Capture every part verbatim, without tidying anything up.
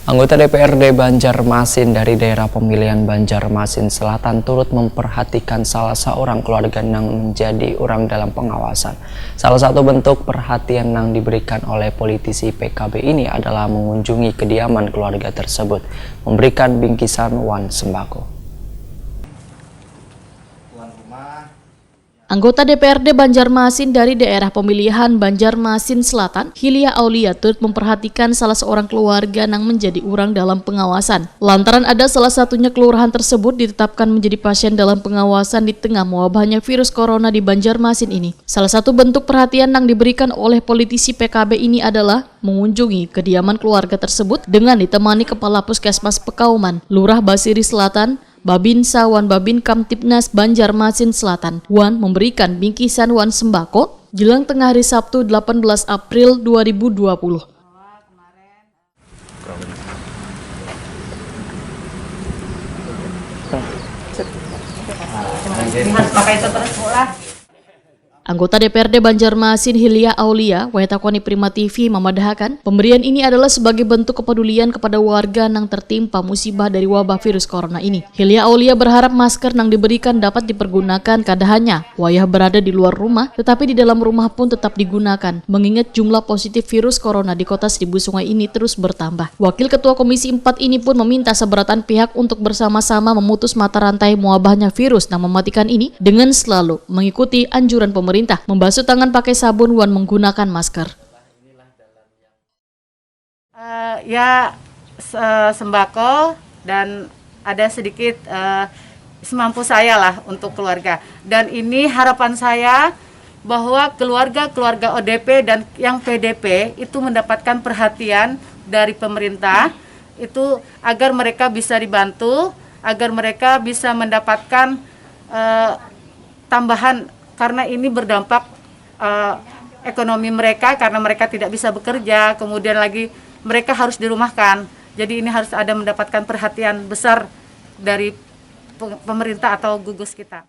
Anggota D P R D Banjarmasin dari daerah pemilihan Banjarmasin Selatan turut memperhatikan salah seorang keluarga nang menjadi urang dalam pengawasan. Salah satu bentuk perhatian nang diberikan oleh politisi P K B ini adalah mengunjungi kediaman keluarga tersebut, memberikan bingkisan wan sembako. Anggota D P R D Banjarmasin dari daerah pemilihan Banjarmasin Selatan, Hilya Aulia, turut memperhatikan salah seorang keluarga nang menjadi urang dalam pengawasan. Lantaran ada salah satunya kelurahan tersebut ditetapkan menjadi pasien dalam pengawasan di tengah mewabahnya virus corona di Banjarmasin ini. Salah satu bentuk perhatian yang diberikan oleh politisi P K B ini adalah mengunjungi kediaman keluarga tersebut dengan ditemani Kepala Puskesmas Pekauman, Lurah Basiri Selatan, Babinsa wan Babinkamtibnas Banjarmasin Selatan, wan memberikan bingkisan wan sembako jelang tengah hari Sabtu, delapan belas April dua ribu dua puluh. Anggota D P R D Banjarmasin, Hilya Aulia, wayah takoni Prima T V, mamadahakan, pemberian ini adalah sebagai bentuk kepedulian kepada warga nang tertimpa musibah dari wabah virus corona ini. Hilya Aulia berharap masker nang diberikan dapat dipergunakan kada hanya wayah berada di luar rumah, tetapi di dalam rumah pun tetap digunakan, mengingat jumlah positif virus corona di Kota Seribu Sungai ini terus bertambah. Wakil Ketua Komisi empat ini pun meminta sabarataan pihak untuk bersama-sama memutus mata rantai mewabahnya virus nang mematikan ini dengan selalu mengikuti anjuran pemerintah, membasuh tangan pakai sabun wan menggunakan masker. Eh, ya, se- sembako dan ada sedikit, eh, semampu saya lah untuk keluarga. Dan ini harapan saya bahwa keluarga-keluarga O D P dan yang P D P itu mendapatkan perhatian dari pemerintah itu agar mereka bisa dibantu, agar mereka bisa mendapatkan, eh, tambahan karena ini berdampak, eh, ekonomi mereka karena mereka tidak bisa bekerja, kemudian lagi mereka harus dirumahkan. Jadi ini harus ada mendapatkan perhatian besar dari pe- pemerintah atau gugus kita.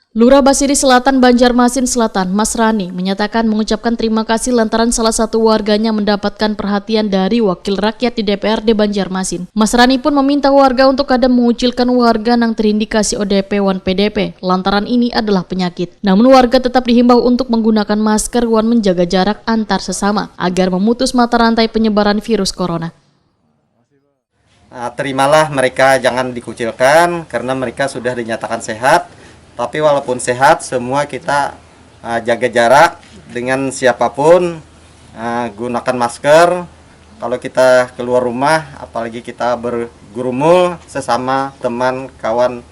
Lurah Basiri Selatan, Banjarmasin Selatan, Mas Rani, menyatakan mengucapkan terima kasih lantaran salah satu warganya mendapatkan perhatian dari wakil rakyat di D P R D Banjarmasin. Mas Rani pun meminta warga untuk kada mengucilkan warga nang terindikasi O D P wan P D P, lantaran ini adalah penyakit. Namun warga tetap dihimbau untuk menggunakan masker wan menjaga jarak antar sesama, agar memutus mata rantai penyebaran virus corona. Ah, terimalah mereka, jangan dikucilkan karena mereka sudah dinyatakan sehat. Tapi walaupun sehat, semua kita, ah, jaga jarak dengan siapapun, ah, gunakan masker kalau kita keluar rumah, apalagi kita bergurumul sesama teman, kawan,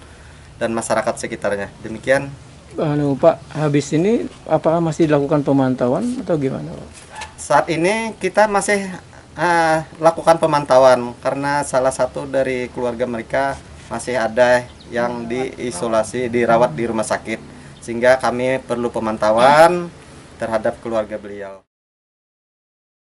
dan masyarakat sekitarnya. Demikian. Anu Pak, habis ini apakah masih dilakukan pemantauan atau gimana Pak? Saat ini kita masih, eh, lakukan pemantauan karena salah satu dari keluarga mereka masih ada yang diisolasi, dirawat di rumah sakit, sehingga kami perlu pemantauan terhadap keluarga beliau.